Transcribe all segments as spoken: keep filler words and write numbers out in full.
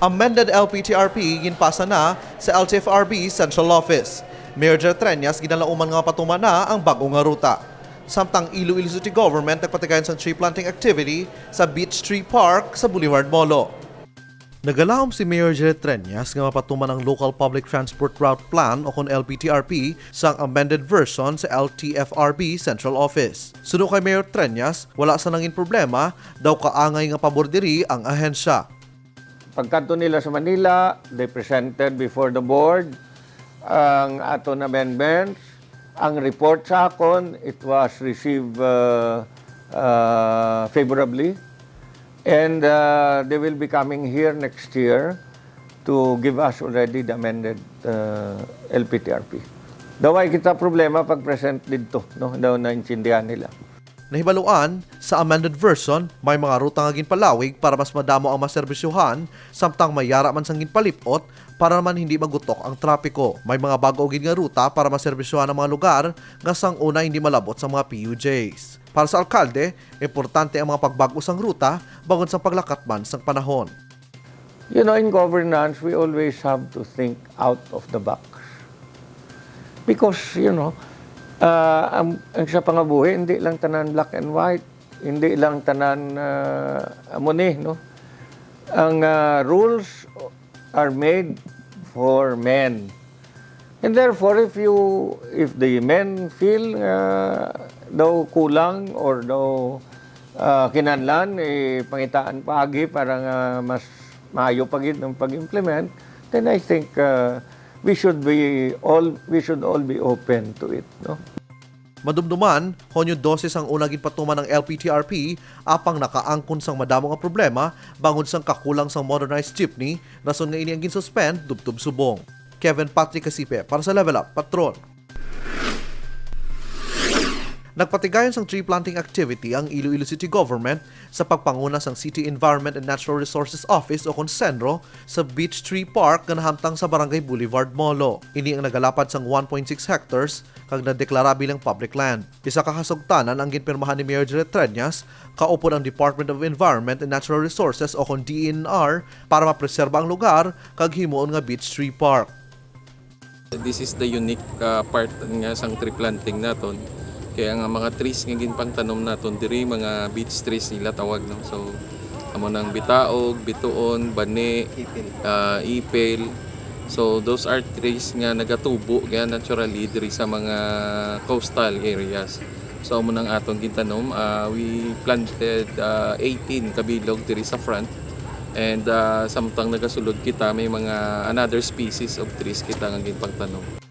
Amended L P T R P ginpasa na sa L T F R B Central Office. Mayor Jerry Treñas ginalauman nga mapatuman na ang bag-o nga ruta. Samtang Iloilo City Government nagpatigayon sang tree planting activity sa Beech Tree Park sa Boulevard Molo. Nagalaom si Mayor Jerry Treñas nga mapatuman ang Local Public Transport Route Plan o kon L P T R P sang amended version sa L T F R B Central Office. Suno kay Mayor Treñas, wala sa nangin problema daw kaangay nga pabor diri ang ahensya. Pagkadto nila sa Manila, they presented before the board ang aton amendments. Ang report sa akon, it was received uh, uh, favorably. And uh, they will be coming here next year to give us already the amended uh, L P T R P. Daw ay kita problema pag present dito, no? Daw naintindihan nila. Nahibaluan, sa amended version, may mga ruta nga ginpalawig para mas madamo ang maserbisyohan, samtang may yara man sang ginpalip-ot para naman hindi magutok ang trapiko. May mga bag-o gid nga ruta para maserbisyohan ang mga lugar nga sang una hindi malabot sa mga P U Js. Para sa alkalde, importante ang mga pagbag-o sang ruta bangod sang paglakat man sang panahon. You know, in governance, we always have to think out of the box. Because, you know, uh, ang, ang sa pangabuhi, hindi lang tanan black and white, hindi lang tanan uh, amo ni, no? Ang uh, rules are made for men. And therefore, if you, if the men feel uh, daw kulang or daw uh, kinahanglan, eh, pangitaan pa agi para nga mas maayo pa gid ang pag-implement, then I think uh, we should be all we should all be open to it, no? Madumduman, Hunyo dose sang una ginpatuman ang L P T R P, apang nakaangkon sang madamo nga problema bangod sang kakulang sang modernized jeepney, rason nga ini ang ginsuspend tubtob subong. Kevin Patrick Casipe para sa Level Up Patrol. Nagpatigayon sang tree planting activity ang Iloilo City Government sa pagpanguna sang City Environment and Natural Resources Office o kon CENRO sa Beech Tree Park nga nahamtang sa Barangay Boulevard, Molo. Ini ang nagalapad sang one point six hectares kag nadeklara bilang public land. Isa ka kasugtanan ang ginpirmahan ni Mayor Jerry Treñas kaupod ang Department of Environment and Natural Resources o kon D E N R para mapreserba ang lugar kag himuon nga beech tree park. This is the unique uh, part nga sang tree planting naton. Kaya nga mga trees nga ginpangtanom naton diri, mga beech trees nila tawag, no? So amo nang bitaog, bituon, bani, ipil. Uh, ipil. So those are trees nga nagatubo kaya naturally diri sa mga coastal areas. So amo nang aton gintanom. Uh, we planted uh, eighteen kabilog diri sa front. And uh, samtang nagasulod kita, may mga another species of trees kita nga ginpangtanom.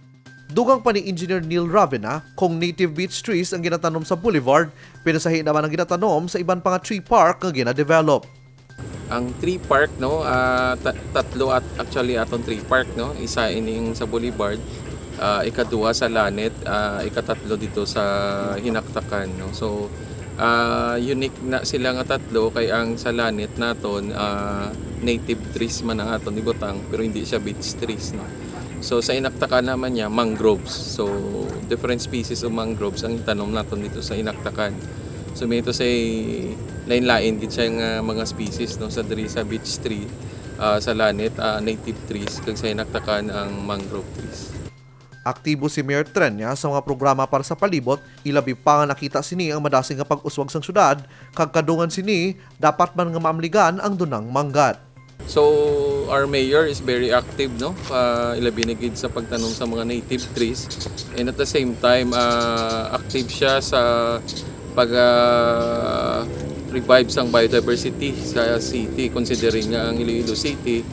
Dugang pa ni Engineer Neil Ravena, kung native beech trees ang ginatanom sa boulevard, pinasahi naman ang ginatanom sa iban pa nga tree park nga ginadevelop. Ang tree park, no, uh, ta- tatlo at actually aton tree park, no, isa ining sa boulevard, uh, ikaduha sa Lanet, uh, ikatatlo dito sa Hinaktakan, no. So uh, unique na sila nga tatlo kay ang sa Lanet naton uh, native trees man ang aton ibutang pero hindi siya beech trees, no. So sa Inaktakan naman niya mangroves. So different species of mangroves ang itanom naton dito sa Inaktakan. So may ito sa lain-lain gid siya nga mga species, no, sa diri sa beech tree, uh, sa Lanet uh, native trees kag sa Inaktakan ang mangrove trees. Aktibo si Mayor Treñas sa mga programa para sa palibot, ilabi pa nga nakita sini ang madasig nga pag-uswag sang syudad, kag kadungan sini, dapat man nga maamligan ang dunang manggat. So our mayor is very active, no? Uh, ilabi na gid sa pagtanom sa mga native trees, and at the same time uh, active siya sa pag uh, revive sang biodiversity sa city, considering nga ang Iloilo City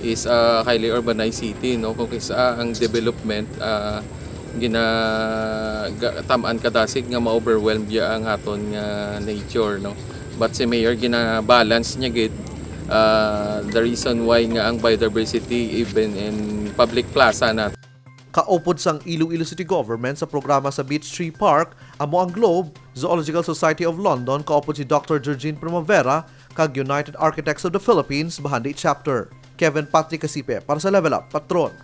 is a highly urbanized city, no? Kung kisa ang development uh, gina ga- tamaan kadasig nga ma-overwhelm ya ang aton nga nature, no? But si Mayor gina-balance niya gid uh, the reason why nga ang biodiversity even in public plaza na. Kaupod sang Iloilo City Government sa programa sa Beech Tree Park, amo ang Globe, Zoological Society of London, kaupod si Doctor Georgine Primavera, kag United Architects of the Philippines, Bahandi Chapter. Kevin Patrick Casipe para sa Level Up Patrol.